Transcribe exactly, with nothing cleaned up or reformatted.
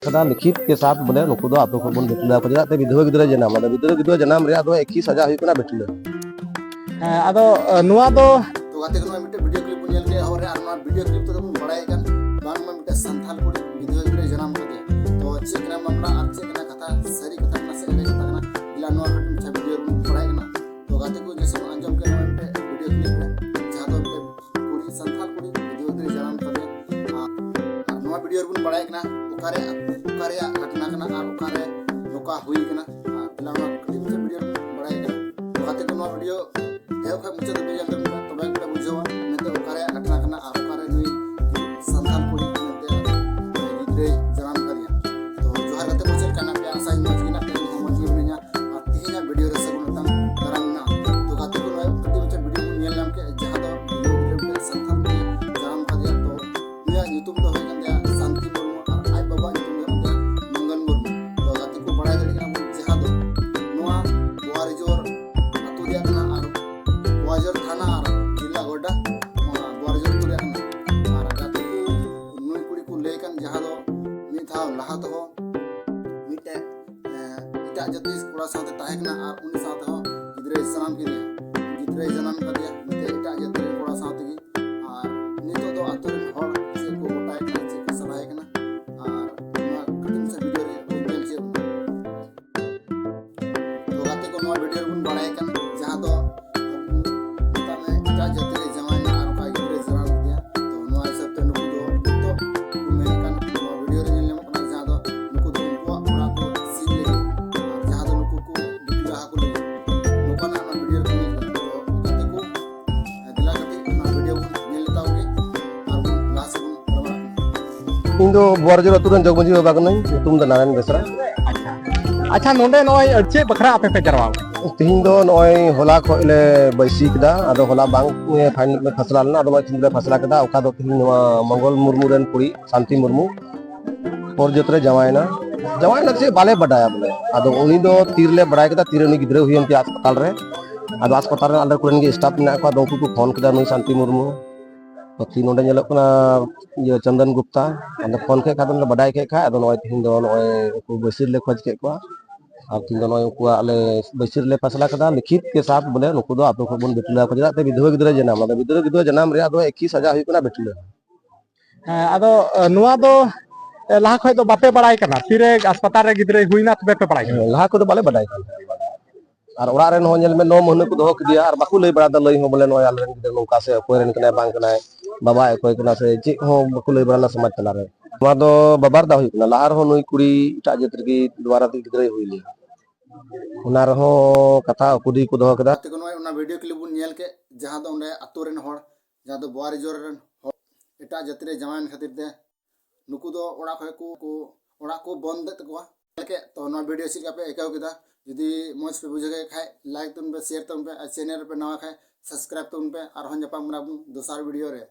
ᱠᱟᱫᱟ ᱞᱤᱠᱷᱤᱛ ᱠᱮ ᱥᱟᱛᱷ ᱵᱚᱞᱮ ᱱᱩᱠᱩ ᱫᱚ ᱟᱛᱳ ᱠᱷᱚᱱ ᱵᱚᱱ ᱵᱤᱴᱞᱟᱹ ᱟᱠᱚ, ᱪᱮᱫᱟᱜ ᱥᱮ ᱵᱤᱫᱷᱚᱵᱟ ᱜᱤᱫᱽᱨᱟᱹ ᱡᱟᱱᱟᱢ, ᱟᱫᱚ ᱵᱤᱫᱷᱚᱵᱟ ᱜᱤᱫᱽᱨᱟᱹ ᱡᱟᱱᱟᱢ ᱨᱮᱭᱟᱜ ᱫᱚ ᱮᱠ ᱦᱤ ᱥᱟᱡᱟ ᱦᱩᱭᱩᱜ ᱠᱟᱱᱟ ᱵᱤᱴᱞᱟᱹ᱾ ᱦᱮᱸ, ᱟᱫᱚ ᱱᱚᱣᱟ ᱫᱚ ᱛᱚ ᱜᱟᱛᱮ ᱠᱚ, ᱱᱚᱣᱟ ᱢᱤᱫᱴᱮᱱ ᱵᱷᱤᱰᱤᱭᱳ ᱠᱞᱤᱯ ᱵᱚᱱ ᱧᱮᱞ ᱠᱮᱫ ᱦᱚᱨ ᱨᱮ, ᱟᱨ ᱱᱚᱣᱟ ᱵᱷᱤᱰᱤᱭᱳ ᱠᱞᱤᱯ ᱛᱮᱫᱚ ᱵᱚᱱ ᱵᱟᱲᱟᱭ ᱠᱟᱱ ᱵᱟᱝᱢᱟ ᱢᱤᱫᱴᱮᱱ ᱥᱟᱱᱛᱟᱲ ᱠᱩᱲᱤ ᱵᱤᱫᱷᱚᱵᱟ ᱜᱤᱫᱽᱨᱟᱹ ᱡᱟᱱᱟᱢ ᱠᱟᱫᱮᱭᱟ᱾ ᱛᱚ ᱪᱮᱫ ᱠᱟᱱᱟ ᱢᱟᱢᱞᱟ ᱟᱨ ᱪᱮᱫ ᱠᱟᱱᱟ ᱠᱟᱛᱷᱟ, ᱥᱟᱹᱨᱤ ᱠᱟᱛᱷᱟ ᱠᱟᱱᱟ ᱥᱮ ᱮᱲᱮ ᱠᱟᱛᱷᱟ ᱠᱟᱱᱟ, ᱫᱮᱞᱟ ᱱᱚᱣᱟ ᱠᱟᱹᱴᱤᱡ ᱢᱟᱪᱷᱟ ᱵᱷᱤᱰᱤᱭᱳ ᱨᱮᱵᱚᱱ ᱵᱟᱲᱟᱭ ᱠᱟᱱᱟ᱾ ᱛᱚ ᱜᱟᱛᱮ ᱠᱚ, ᱡᱮᱥᱮ ᱵᱚᱱ ᱟᱸᱡᱚᱢ ᱠᱮᱫ ᱱᱚᱣᱟ ᱢᱤᱫᱴᱮᱱ ᱵᱷᱤᱰᱤᱭᱳ ᱠᱞᱤᱯ ᱨᱮ, ᱡᱟᱦᱟᱸ ᱫᱚ ᱢᱤᱫᱴᱮᱱ ᱠᱩᱲᱤ, ᱥᱟᱱᱛᱟᱲ ᱠᱩᱲᱤ ᱵᱤᱫᱷᱚᱵᱟ ᱜᱤᱫᱽᱨᱟᱹ ᱡᱟᱱᱟᱢ ᱠᱟᱫᱮᱭᱟ᱾ ᱟᱨ ᱱᱚᱣᱟ ᱵᱷᱤᱰᱤᱭᱳ ᱨᱮᱵᱚᱱ ᱵᱟᱲᱟᱭ ᱠᱟᱱᱟ ᱚᱠᱟᱨᱮ, ᱚᱠᱟ ᱨᱮᱭᱟᱜ ᱜᱷᱚᱴᱚᱱᱟ ᱠᱟᱱᱟ ᱟᱨ ᱚᱠᱟᱨᱮ ᱱᱚᱝᱠᱟ ᱦᱩᱭ ᱠᱟᱱᱟ᱾ ᱟᱨ ᱛᱮᱞᱟ ᱱᱚᱣᱟ ᱠᱟᱹᱴᱤᱡ ᱢᱟᱪᱷᱟ ᱵᱷᱤᱰᱤᱭᱳ ᱨᱮᱵᱚᱱ ᱵᱟᱲᱟᱭ ᱠᱟᱱᱟ᱾ ᱛᱚ ᱜᱟᱛᱮ ᱠᱚ, ᱱᱚᱣᱟ ᱵᱷᱤᱰᱤᱭᱳ ᱮᱦᱚᱵ ᱠᱷᱚᱱ ᱢᱩᱪᱟᱹᱫ ᱫᱷᱟᱹᱵᱤᱡ ᱧᱮᱞ ᱛᱟᱵᱚᱱ ᱯᱮ, ᱛᱚᱵᱮ ᱜᱮᱯᱮ ᱵᱩᱡᱷᱟᱹᱣᱟ ᱢᱮᱱᱛᱮ ᱚᱠᱟ ᱨᱮᱭᱟᱜ ᱜᱷᱚᱴᱚᱱᱟ ᱠᱟᱱᱟ ᱟᱨ ᱚᱠᱟ ᱨᱮ ᱱᱩᱭ ᱥᱟᱱᱛᱟᱲ ᱠᱩᱲᱤ ᱢᱮᱱᱛᱮ ᱜᱤᱫᱽᱨᱟᱹᱭ ᱡᱟᱱᱟᱢ ᱠᱟᱫᱮᱭᱟ᱾ ᱛᱚ ᱡᱚᱦᱟᱨ ᱜᱟᱛᱮ ᱠᱚ, ᱪᱮᱫ ᱞᱮᱠᱟ ᱢᱮᱱᱟᱜ ᱯᱮᱭᱟ? ᱟᱥᱟᱧ ᱢᱚᱡᱽ ᱜᱮ ᱢᱮᱱᱟᱜ ᱯᱮᱭᱟ, ᱤᱧ ᱦᱚᱸ ᱢᱚᱡᱽ ᱜᱮ ᱢᱤᱱᱟᱹᱧᱟ᱾ ᱟᱨ ᱛᱮᱦᱮᱧᱟᱜ ᱵᱷᱤᱰᱤᱭᱳ ᱨᱮ ᱥᱟᱹᱜᱩᱱ ᱟᱛᱟᱝ ᱫᱟᱨᱟᱢ ᱢᱮᱱᱟᱜᱼᱟ᱾ ᱛᱚ ᱜᱟᱛᱮ ᱠᱚ, ᱱᱚᱣᱟ ᱠᱟᱹᱴᱤᱡ ᱢᱟᱪᱷᱟ ᱵᱷᱤᱰᱤᱭᱳ ᱵᱚᱱ ᱧᱮᱞ ᱧᱟᱢ ᱠᱮᱫ, ᱡᱟᱦᱟᱸ ᱫᱚ ᱵᱤᱫᱷᱚᱵᱟ ᱜᱤᱫᱽᱨᱟᱹ ᱢᱤᱫᱴᱮᱱ ᱥᱟᱱᱛᱟᱲ ᱠᱩᱲᱤ ᱡᱟᱱᱟᱢ ᱠᱟᱫᱮᱭᱟ᱾ ᱛᱚ ᱩᱱᱤᱭᱟᱜ ᱧᱩᱛᱩᱢ ᱫᱚ ᱦᱩᱭᱩᱜ ᱠᱟᱱ ᱛᱟᱭᱟ ᱥᱟᱱᱛᱤ ᱢᱩᱨᱢᱩ ᱟᱨ ᱟᱡ ᱵᱟᱵᱟᱣᱟᱜ ᱧᱩᱛᱩᱢ ᱫᱚ ᱦᱩᱭᱩᱜ ᱠᱟᱱ ᱛᱟᱭᱟ ᱱᱚᱱᱫᱚᱱ ᱢᱩᱨᱢᱩ᱾ ᱛᱚ ᱜᱟᱛᱮ ᱠᱚ, ᱵᱟᱲᱟᱭ ᱫᱟᱲᱮᱭᱟᱜ ᱠᱟᱱᱟ ᱵᱚᱱ, ᱡᱟᱦᱟᱸ ᱫᱚ ᱱᱚᱣᱟ ᱵᱳᱣᱟᱨᱤᱡᱳᱨ ᱟᱹᱛᱩ ᱨᱮᱭᱟᱜ ᱠᱟᱱᱟ ᱟᱨ ᱵᱳᱣᱟᱨᱤᱡᱳᱨ ᱛᱷᱟᱱᱟ ᱟᱨ ᱡᱮᱞᱟ ᱜᱚᱰᱰᱟ, ᱱᱚᱣᱟ ᱵᱳᱣᱟᱨᱤᱡᱳᱨ ᱟᱹᱛᱩ ᱨᱮᱭᱟᱜ ᱠᱟᱱᱟ᱾ ᱟᱨ ᱜᱟᱛᱮ ᱠᱚ, ᱱᱩᱭ ᱠᱩᱲᱤ ᱠᱚ ᱞᱟᱹᱭ ᱠᱟᱱ, ᱡᱟᱦᱟᱸ ᱫᱚ ᱢᱤᱫ ᱫᱷᱟᱣ ᱞᱟᱦᱟ ᱛᱮᱦᱚᱸ ᱢᱤᱫᱴᱮᱱ, ᱮ, ᱮᱴᱟᱜ ᱡᱟᱹᱛᱤ ᱠᱚᱲᱟ ᱥᱟᱶᱛᱮ ᱛᱟᱦᱮᱸ ᱠᱟᱱᱟ ᱟᱨ ᱩᱱᱤ ᱥᱟᱶ ᱛᱮᱦᱚᱸ ᱜᱤᱫᱽᱨᱟᱹᱭ ᱡᱟᱱᱟᱢ ᱠᱮᱫᱮᱭᱟ, ᱜᱤᱫᱽᱨᱟᱹᱭ ᱡᱟᱱᱟᱢ ᱠᱟᱫᱮᱭᱟ ᱢᱤᱫᱴᱮᱱ ᱮᱴᱟᱜ ᱡᱟᱹᱛᱤ ᱨᱮᱱ ᱠᱚᱲᱟ ᱥᱟᱶ ᱛᱮᱜᱮ᱾ ᱟᱨ ᱱᱤᱛᱚᱜ ᱫᱚ ᱟᱛᱳ ᱨᱮᱱ ᱦᱚᱲ ᱪᱮᱫ ᱠᱚ ᱜᱚᱴᱟᱭ ᱠᱟᱱᱟ, ᱪᱮᱫ ᱠᱚ ᱥᱟᱞᱟᱭ ᱠᱟᱱᱟ, ᱟᱨ ᱱᱚᱣᱟ ᱠᱟᱹᱴᱤᱡ ᱢᱟᱪᱷᱟ ᱵᱷᱤᱰᱤᱭᱳ ᱨᱮ ᱵᱚᱱ ᱧᱮᱞ ᱪᱮᱫ ᱵᱚᱱᱟ᱾ ᱛᱚ ᱜᱟᱛᱮ ᱠᱚ, ᱱᱚᱣᱟ ᱵᱷᱤᱰᱤᱭᱳ ᱨᱮᱵᱚᱱ ᱵᱟᱲᱟᱭ ᱠᱟᱱ, ᱡᱟᱦᱟᱸ ᱫᱚ ᱟᱵᱚ ᱢᱮᱛᱟᱜ ᱢᱮ ᱮᱴᱟᱜ ᱡᱟᱹᱛᱤ ᱨᱮ ᱡᱟᱶᱟᱭᱮᱱᱟ ᱟᱨ ᱚᱱᱠᱟ ᱜᱤᱫᱽᱨᱟᱹ ᱡᱟᱱᱟᱢ ᱠᱮᱫᱮᱭᱟ᱾ ᱛᱚ ᱱᱚᱣᱟ ᱦᱤᱥᱟᱹᱵ ᱛᱮ ᱱᱩᱠᱩ ᱫᱚ ᱱᱤᱛᱚᱜ ᱠᱚ ᱢᱮᱱᱮᱫ ᱠᱟᱱ, ᱱᱚᱣᱟ ᱵᱷᱤᱰᱤᱭᱳ ᱨᱮ ᱧᱮᱞ ᱧᱟᱢᱚᱜ ᱠᱟᱱᱟ, ᱡᱟᱦᱟᱸ ᱫᱚ ᱱᱩᱠᱩ ᱫᱚ ᱩᱱᱠᱩᱣᱟᱜ ᱚᱲᱟᱜ ᱠᱚ ᱥᱤᱧ ᱞᱟᱹᱜᱤᱫ, ᱟᱨ ᱡᱟᱦᱟᱸ ᱫᱚ ᱱᱩᱠᱩ ᱠᱚ ᱵᱤᱴᱞᱟᱹ ᱦᱟᱹᱠᱩ ᱞᱟᱹᱜᱤᱫ, ᱱᱚᱝᱠᱟᱱᱟᱜ ᱚᱱᱟ ᱵᱷᱤᱰᱤᱭᱳ ᱨᱮᱠᱚ ᱧᱮᱞ ᱠᱟᱱᱟ᱾ ᱛᱚ ᱜᱟᱛᱮ ᱠᱚ, ᱫᱮᱞᱟ ᱠᱟᱹᱴᱤᱡ ᱚᱱᱟ ᱵᱷᱤᱰᱤᱭᱳ ᱵᱚᱱ ᱧᱮᱞ ᱞᱮᱛᱟ ᱜᱮ ᱟᱨ ᱵᱚᱱ ᱞᱟᱦᱟ ᱥᱮᱫ ᱵᱚᱱ ᱜᱟᱞᱢᱟᱨᱟᱜ ᱠᱟᱱᱟ᱾ ᱤᱧ ᱫᱚ ᱵᱳᱣᱟᱨᱤᱡᱳᱨ ᱟᱹᱛᱩ ᱨᱮᱱ ᱡᱚᱜᱽ ᱢᱟᱹᱡᱷᱤ ᱵᱟᱵᱟ ᱠᱟᱹᱱᱟᱹᱧ, ᱧᱩᱛᱩᱢ ᱫᱚ ᱱᱟᱨᱟᱭᱚᱱ ᱵᱮᱥᱨᱟ᱾ ᱟᱪᱪᱷᱟ, ᱟᱪᱪᱷᱟ, ᱱᱚᱰᱮ ᱱᱚᱜᱼᱚᱭ ᱪᱮᱫ ᱵᱟᱠᱷᱨᱟ ᱟᱯᱮ ᱯᱮ ᱡᱟᱨᱣᱟ ᱟᱠᱟᱱᱟ? ᱛᱤᱦᱤᱧ ᱫᱚ ᱱᱚᱜᱼᱚᱭ ᱦᱚᱞᱟ ᱠᱷᱚᱡ ᱞᱮ ᱵᱟᱹᱭᱥᱤ ᱠᱮᱫᱟ, ᱟᱫᱚ ᱦᱚᱞᱟ ᱵᱟᱝ, ᱮ, ᱯᱷᱟᱭᱱᱟᱞ ᱞᱮ ᱯᱷᱟᱥᱞᱟ ᱞᱮᱱᱟ, ᱟᱫᱚ ᱱᱚᱜᱼᱚᱭ ᱛᱤᱦᱤᱧ ᱞᱮ ᱯᱷᱟᱥᱞᱟ ᱠᱮᱫᱟ᱾ ᱚᱠᱟ ᱫᱚ ᱛᱤᱦᱤᱧ ᱱᱚᱣᱟ ᱢᱚᱝᱜᱚᱞ ᱢᱩᱨᱢᱩ ᱨᱮᱱ ᱠᱩᱲᱤ ᱥᱟᱱᱛᱤ ᱢᱩᱨᱢᱩ ᱯᱚᱨ ᱡᱟᱹᱛ ᱨᱮ ᱡᱟᱶᱟᱭᱮᱱᱟ᱾ ᱡᱟᱶᱟᱭᱮᱱᱟ ᱪᱮᱫ ᱵᱟᱞᱮ ᱵᱟᱰᱟᱭᱟ ᱵᱚᱞᱮ, ᱟᱫᱚ ᱩᱱᱤ ᱫᱚ ᱛᱤᱨᱮᱞᱮ ᱵᱟᱲᱟᱭ ᱠᱮᱫᱟ, ᱛᱤᱨᱮ ᱩᱱᱤ ᱜᱤᱫᱽᱨᱟᱹ ᱦᱩᱭᱮᱱ ᱛᱟᱭᱟ ᱦᱟᱥᱯᱟᱛᱟᱞ ᱨᱮ᱾ ᱟᱫᱚ ᱦᱟᱥᱯᱟᱛᱟᱞ ᱨᱮ ᱟᱞᱮ ᱠᱚᱨᱮᱱ ᱜᱮ ᱥᱴᱟᱯ ᱢᱮᱱᱟᱜ ᱠᱚᱣᱟ, ᱟᱫᱚ ᱩᱱᱠᱩ ᱠᱚ ᱯᱷᱳᱱ ᱠᱮᱫᱟ ᱱᱩᱭ ᱥᱟᱱᱛᱤ ᱢᱩᱨᱢᱩ᱾ ᱛᱤᱦᱤᱧ ᱱᱚᱰᱮ ᱧᱮᱞᱚᱜ ᱠᱟᱱᱟ ᱤᱭᱟᱹ ᱪᱚᱱᱫᱚᱱ ᱜᱩᱯᱛᱟ᱾ ᱟᱫᱚ ᱯᱷᱳᱱ ᱠᱮᱫ ᱠᱷᱟᱡ ᱫᱚ ᱵᱟᱰᱟᱭ ᱠᱮᱫ ᱠᱷᱟᱡ, ᱟᱫᱚ ᱱᱚᱜᱼᱚᱭ ᱛᱤᱦᱤᱧ ᱫᱚ ᱱᱚᱜᱼᱚᱭ ᱩᱱᱠᱩ ᱵᱟᱹᱭᱥᱤ ᱨᱮᱞᱮ ᱠᱷᱚᱡᱽ ᱠᱮᱫ ᱠᱚᱣᱟ᱾ ᱟᱨ ᱛᱤᱦᱤᱧ ᱫᱚ ᱱᱚᱜᱼᱚᱭ ᱩᱱᱠᱩᱣᱟᱜ ᱞᱮ ᱵᱟᱹᱭᱥᱤ ᱨᱮᱞᱮ ᱯᱷᱟᱥᱞᱟ ᱠᱮᱫᱟ, ᱞᱤᱠᱷᱤᱛ ᱠᱮ ᱥᱟᱛ, ᱵᱚᱞᱮ ᱱᱩᱠᱩ ᱫᱚ ᱟᱯᱮ ᱠᱷᱚᱡ ᱵᱚᱱ ᱵᱤᱴᱞᱟᱹ ᱟᱠᱚ᱾ ᱪᱮᱫᱟᱜ ᱥᱮ ᱵᱤᱫᱷᱣᱟᱹ ᱜᱤᱫᱽᱨᱟᱹ ᱡᱟᱱᱟᱢ, ᱟᱫᱚ ᱵᱤᱫᱷᱣᱟᱹ ᱜᱤᱫᱽᱨᱟᱹ ᱡᱟᱱᱟᱢ ᱨᱮᱭᱟᱜ ᱫᱚ ᱮᱠ ᱦᱤ ᱥᱟᱡᱟ ᱦᱩᱭᱩᱜ ᱠᱟᱱᱟ ᱵᱤᱴᱞᱟᱹ᱾ ᱦᱮᱸ, ᱟᱫᱚ ᱱᱚᱣᱟ ᱫᱚ ᱞᱟᱦᱟ ᱠᱷᱚᱡ ᱫᱚ ᱵᱟᱯᱮ ᱵᱟᱲᱟᱭ ᱠᱟᱱᱟ, ᱛᱤᱨᱮ ᱦᱟᱥᱯᱟᱛᱟᱞ ᱨᱮ ᱜᱤᱫᱽᱨᱟᱹᱭ ᱦᱩᱭᱱᱟ ᱛᱚᱵᱮ ᱯᱮ ᱵᱟᱲᱟᱭ ᱠᱟᱱᱟ? ᱞᱟᱦᱟ ᱠᱚᱫᱚ ᱵᱟᱞᱮ ᱵᱟᱰᱟᱭ ᱠᱟᱱ ᱛᱟᱦᱮᱸᱱᱟ᱾ ᱟᱨ ᱚᱲᱟᱜ ᱨᱮᱱ ᱦᱚᱸ ᱧᱮᱞ ᱢᱮ, ᱱᱚ ᱢᱟᱹᱦᱱᱟᱹ ᱠᱚ ᱫᱚᱦᱚ ᱠᱮᱫᱮᱭᱟ ᱟᱨ ᱵᱟᱠᱚ ᱞᱟᱹᱭ ᱵᱟᱲᱟ ᱫᱟ, ᱞᱟᱹᱭ ᱦᱚᱸ ᱵᱚᱞᱮ ᱱᱚᱜᱼᱚᱭ ᱟᱞᱮ ᱨᱮᱱ ᱜᱤᱫᱽᱨᱟᱹ ᱱᱚᱝᱠᱟ ᱥᱮ ᱚᱠᱚᱭ ᱨᱮᱱ ᱠᱟᱱᱟᱭ, ᱵᱟᱝ ᱠᱟᱱᱟᱭ, ᱵᱟᱵᱟᱭ ᱚᱠᱚᱭ ᱠᱟᱱᱟ ᱥᱮ ᱪᱮᱫ ᱦᱚᱸ ᱵᱟᱠᱚ ᱞᱟᱹᱭ ᱵᱟᱲᱟ ᱞᱮᱫᱟ ᱥᱚᱢᱟᱡᱽ ᱛᱟᱞᱟᱨᱮ᱾ ᱱᱚᱣᱟ ᱫᱚ ᱵᱟᱵᱟᱨ ᱫᱟ ᱦᱩᱭᱩᱜ ᱠᱟᱱᱟ, ᱞᱟᱦᱟ ᱨᱮᱦᱚᱸ ᱱᱩᱭ ᱠᱩᱲᱤ ᱮᱴᱟᱜ ᱡᱟᱹᱛ ᱨᱮᱜᱮ ᱫᱩᱣᱟᱨᱟ ᱛᱮ ᱜᱤᱫᱽᱨᱟᱹᱭ ᱦᱩᱭ ᱞᱮᱭᱟ, ᱚᱱᱟ ᱨᱮᱦᱚᱸ ᱠᱟᱛᱷᱟ ᱠᱩᱫᱤ ᱠᱚ ᱫᱚᱦᱚ ᱠᱮᱫᱟ᱾ ᱜᱟᱛᱮ ᱠᱚ, ᱱᱚᱜᱼᱚᱭ ᱚᱱᱟ ᱵᱷᱤᱰᱤᱭᱳ ᱠᱞᱤᱯ ᱵᱚᱱ ᱧᱮᱞ ᱠᱮᱫ, ᱡᱟᱦᱟᱸ ᱫᱚ ᱚᱸᱰᱮ ᱟᱛᱳ ᱨᱮᱱ ᱦᱚᱲ, ᱡᱟᱦᱟᱸ ᱫᱚ ᱵᱳᱣᱟᱨᱤᱡᱳᱨ ᱨᱮᱱ ᱦᱚᱲ ᱮᱴᱟᱜ ᱡᱟᱹᱛᱤ ᱨᱮ ᱡᱟᱶᱟᱭᱮᱱ ᱠᱷᱟᱹᱛᱤᱨ ᱛᱮ ᱱᱩᱠᱩ ᱫᱚ ᱚᱲᱟᱜ ᱠᱷᱚᱡ ᱠᱚ, ᱠᱚ, ᱚᱲᱟᱜ ᱠᱚ ᱵᱚᱱᱫ ᱮᱫ ᱛᱟᱠᱚᱣᱟ᱾ ᱧᱮᱞ ᱠᱮᱫ ᱛᱚ, ᱱᱚᱣᱟ ᱵᱷᱤᱰᱤᱭᱳ ᱪᱮᱫ ᱞᱮᱠᱟ ᱯᱮ ᱟᱹᱭᱠᱟᱹᱣ ᱠᱮᱫᱟ? ᱡᱩᱫᱤ ᱢᱚᱡᱽ ᱯᱮ ᱵᱩᱡᱷᱟᱹᱣ ᱠᱮᱫ ᱠᱷᱟᱡ, ᱞᱟᱭᱤᱠ ᱛᱟᱵᱚᱱ ᱯᱮ, ᱥᱮᱭᱟᱨ ᱛᱟᱵᱚᱱ ᱯᱮ, ᱟᱨ ᱪᱮᱱᱮᱞ ᱨᱮᱯᱮ ᱱᱟᱣᱟ ᱠᱷᱟᱡ ᱥᱟᱵᱥᱠᱨᱟᱭᱤᱵ ᱛᱟᱵᱚᱱ ᱯᱮ᱾ ᱟᱨᱦᱚᱸ ᱧᱟᱯᱟᱢ ᱠᱟᱱᱟ ᱵᱚᱱ ᱫᱚᱥᱟᱨ ᱵᱷᱤᱰᱤᱭᱳ ᱨᱮ᱾